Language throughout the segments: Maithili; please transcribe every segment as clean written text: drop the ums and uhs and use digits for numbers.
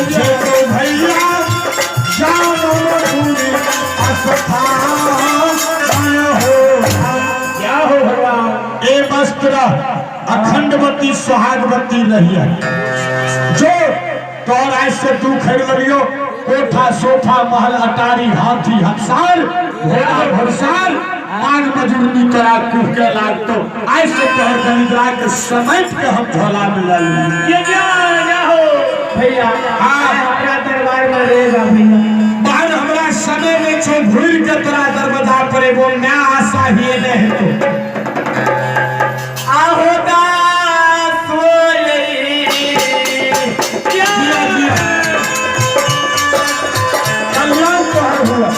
भैया। तो भैया जानो पूरी स्थान हो। क्या हो भगवान। ए वस्त्र अखंडवती सुहागवती रही है जो तोर आज से तू खरीद लियो कोठा सोफा महल अटारी हाथी हंसार घोड़ा घोड़सार मांग मजूरनी तोरा कुह के लागतो आज से तोहर दरिद्रा के समेट के हम झोला में ला ली। ये क्या क्या हो भैया। हाँ। हमरा दरबार में रहेगा भैया। बाहर हमरा समय में छो घुर के तोरा दरवाजा पर एगो नया आशा ही नहीं हेतो। आहो दास होई। जिया जिया कल्याण तोहर हुआ।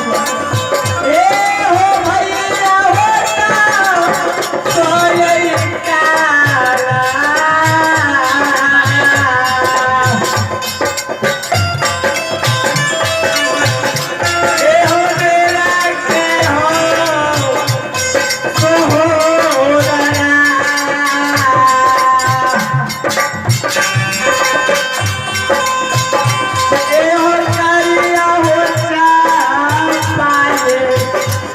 ए हो भैया हो दास होई काला। ए हो मेरा के हो सोहरा। ए हो करिया हो चापाले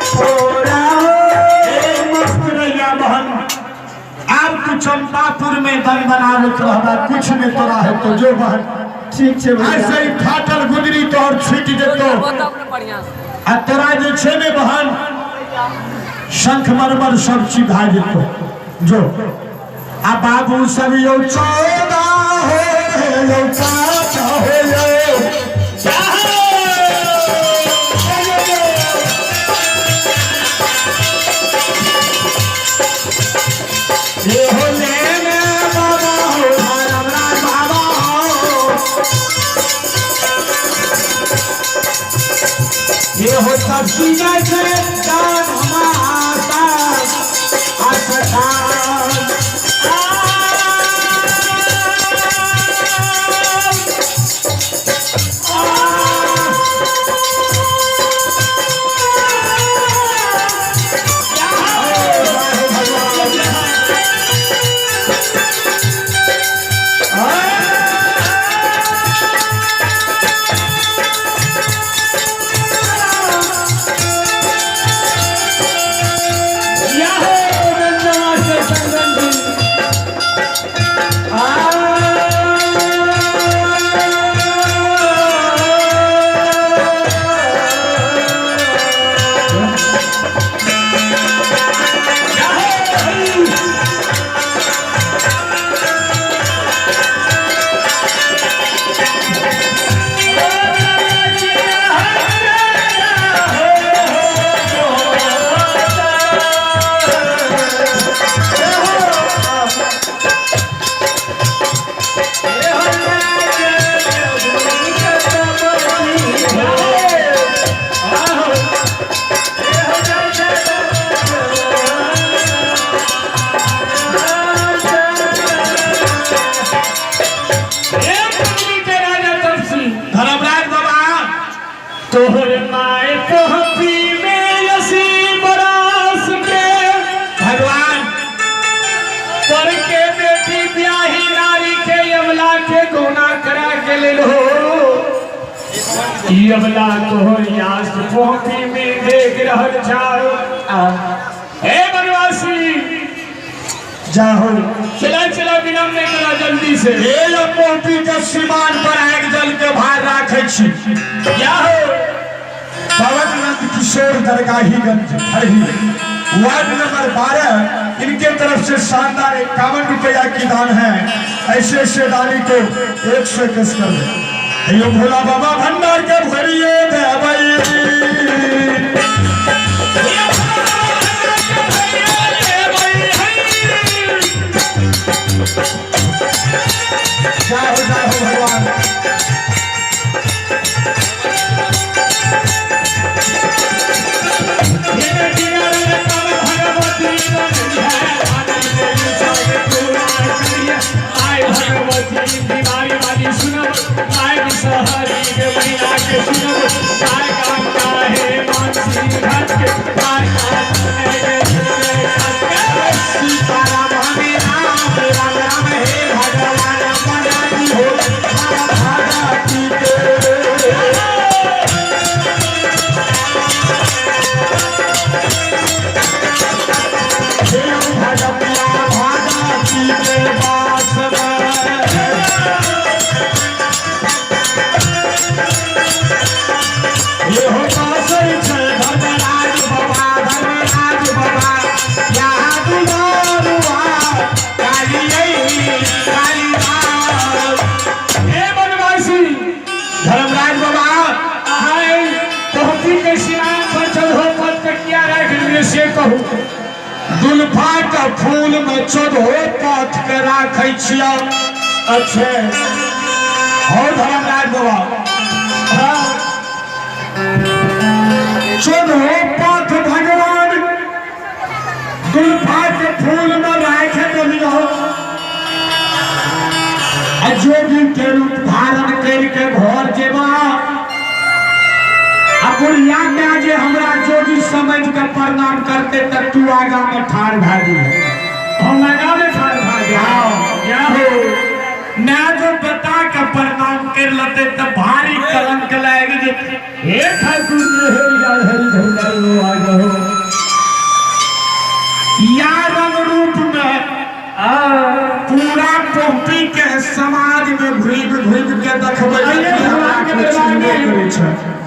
फोड़ा हो। ए मस्त रहिया बहन, आब तू चंपापुर में दन बनावत रहबा कुछ में तोरा है तो जो बहन। ठीक छै भैया। ऐसे ही फाटल गुजरी तोहर छूट जेतो बढ़िया से आ तोरा जे छै ने बहन शंख मरमर सब चीज भए जेतो जो। आ बाबू सब यौ 14 हो यौ 5 हो यौ। ये हो लेने बाबा हो धर्मराज बाबा हो ये हो सब चीजें से दान माता अस्तान। या हो रंजन मास्टर चंदन जी। आ ए पृथ्वी के राजा तपसी धर्मराज बाबा तोहर माय पहपी में यसी बरस के भगवान पर के बेटी ब्याही नारी के यमला के गोना करा के ले लो यमला तोहर यास पहपी में देख रहल छाओ। हे बनवासी जाहो चला चला विलम्ब नहीं करा जल्दी से। हे यो पोपी के सीमान पर आगि जल के भार राखै छी। या हो पवन नंद किशोर दरगाहीगंज खरही वार्ड नंबर 12 इनके तरफ से शानदार 51 रुपया की दान है। ऐसे ऐसे दानी को 121 कर दे। यो भोला बाबा भंडार के भरिए देवई। जय हो जय हो भगवान। सीताराम हरे राम राम राम हे भगवान मनाई हो। दुल्फा के फूल में चौदहो पाथ के राखै छियै। अच्छे हो धर्मराज बाबा, हाँ चौदहो पाथ भगवान दुल्फा के फूल में राख देलियो आ जोगी के रूप धारण करके घर जेबा आ बुढ़िया के जे हमरा जोगी समझ के प्रणाम करते त तू आगा में ठाढ़ भए गेल। हम आगा में ठाढ़ भए जाओ। या हो ना जो बता के प्रणाम कर लेते त भारी कलंक लाग जेते। हे ठाकुर जी, हे यार हरि धर्म आ जाओ। या रंग रूप में आ पूरा पोपी के समाज में घूमि घूमि के देखबै। आइए भगवान के दरबार में।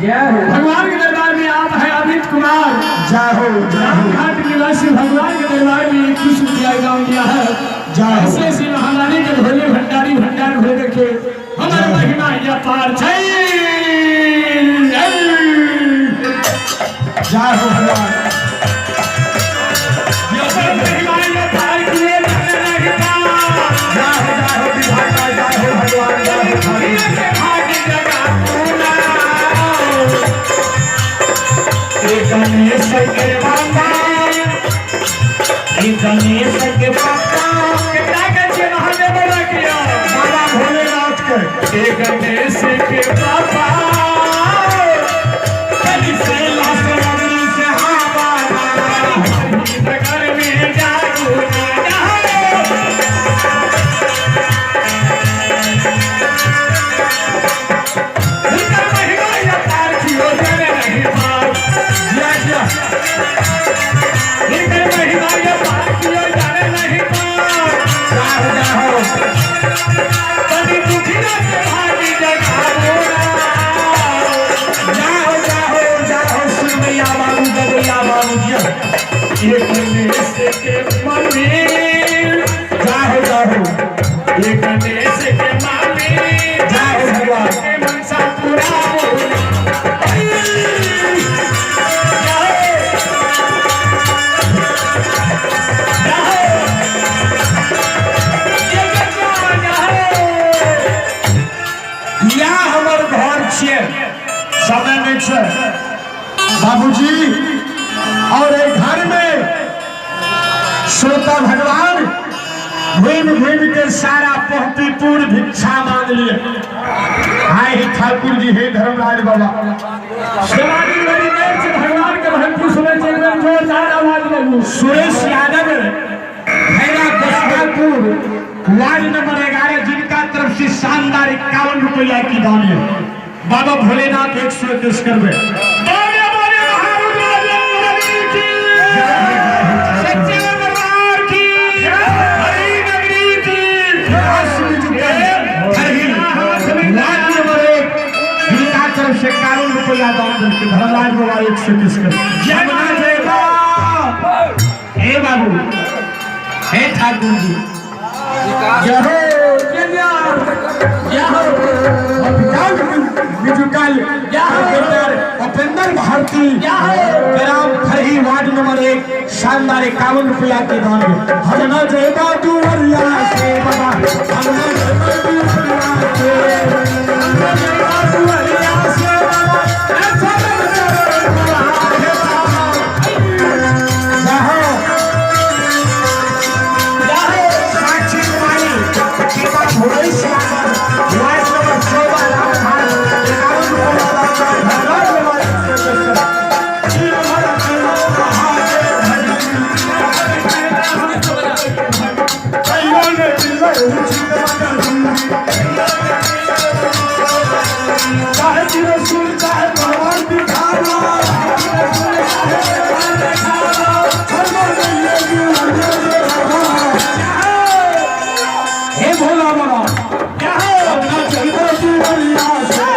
जय हो। भगवान के दरबार में आप है अमित कुमार, जय हो, जय हो। घाट निवासी, भगवान के दरबार में 21 रुपया इनाम दिया है। जय हो। ऐसे ऐसी महारानी के भोले भंडारी भंडार भरे रखे हमारे महिमा या पार छै। जय हो भगवान। महिमा या पार किए लगता। जय हो, जय हो विधाता, जय हो भगवान, जय हो ठाकुर। गणेश के बाबा, गणेश के बाबा, कितना के महादेव बाबा के, बाबा भोलेनाथ के। गणेश के बाबा कभी से लाश नगरी से हवा नगर में जागू गणेश के मामी, जय हो भगवान। के मनसा पूरा या हमर घर छियै, समय नहीं छै बाबूजी। और एक घर में श्रोता भगवान घूम घूम के सारा पोहतीपुर भिक्षा मांग लिए। हाय हे ठाकुर जी, हे धर्मराज बाबा। भगवान के भरपूर सुनै छै, एकदम जोरदार आवाज लगू। सुरेश यादव खैरा गोस्वापुर वार्ड नंबर 11 जिनका तरफ से शानदार 51 रुपया की दान है। बाबा भोलेनाथ 121 करबे। सच्चे दरबार की, हरी नगरी की। वार्ड नंबर 1 जिनका तरफ से 51 रुपया दान देलकै धर्मराज बाबा 121 करबे। जय जय हे बाबू, हे ठाकुर जी, जय हो, जय हो। उपेंद्र भारती ग्राम खरही वार्ड नंबर 1 शानदार 51 रुपया के दान। हम न जेबा दुवरिया से बाबा, हम न जेबा दुवरिया से, हम न जेबा दुवरिया से बाबा, ऐसा साक्षी कुमारी पिता भोलेश यादव वार्ड नंबर 14 रामघाट 51 रुपया दान। हे भोला बाबा, अपना चंद्र दुवरिया से।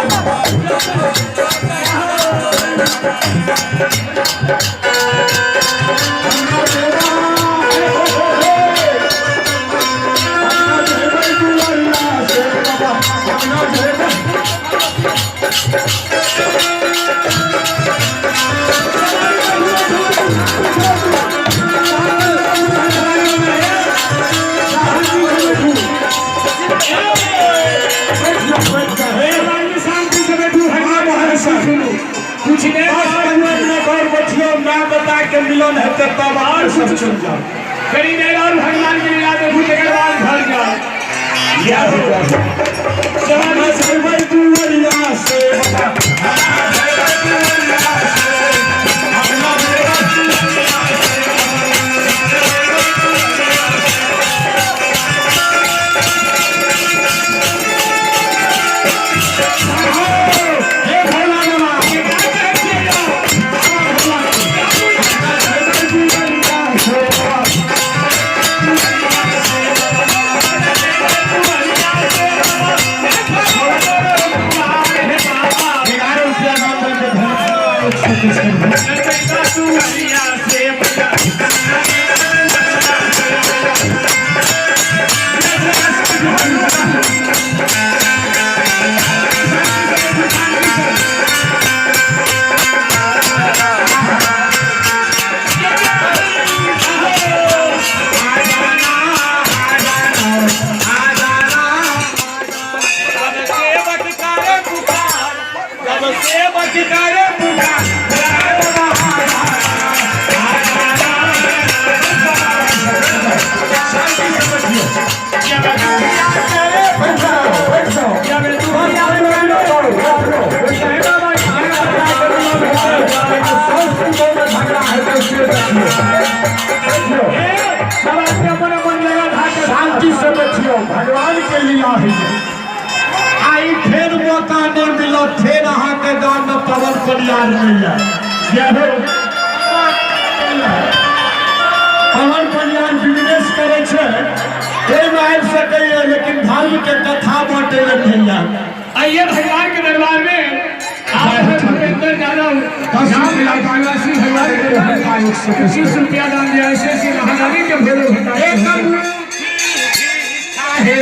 जो बैठ जाओ। हे आदमी शांति से बैठू, भगवान हाँ, सुनू कुछ नहीं। 10-15 मिनट और बैठियो, मैं बता के मिलन हेतै तब और सब चलि जाओ। करी देर और भगवान के लीला देखू, तकर बाद घर जाओ। जय हो, जय हो। जवानी सेवै दुवरिया से, हे भोला बाबा, 11 रुपया दान करके धन्यवाद। 130 करिए। शांति से बैठियो। बैठ जाओ, बैठ जाओ। शांति से बैठियो, भगवान के लीला है। आई फेर मौका नहीं मिलत, फेर अहाँके गाँव में पवन परियार नहीं है। जय हो। पवन परियार बिजनेस करै छै, ओहिमे आबि सकैए, लेकिन धर्म के कथा बांटै लए नहीं आयल। आइए भगवान के दरबार में आप भूपेंद्र यादव 10 रुपया। निवासी भगवान के दरबार में 25 रुपया दान दिया। ऐसे ऐसे महारानी के भोले भंडारी। हे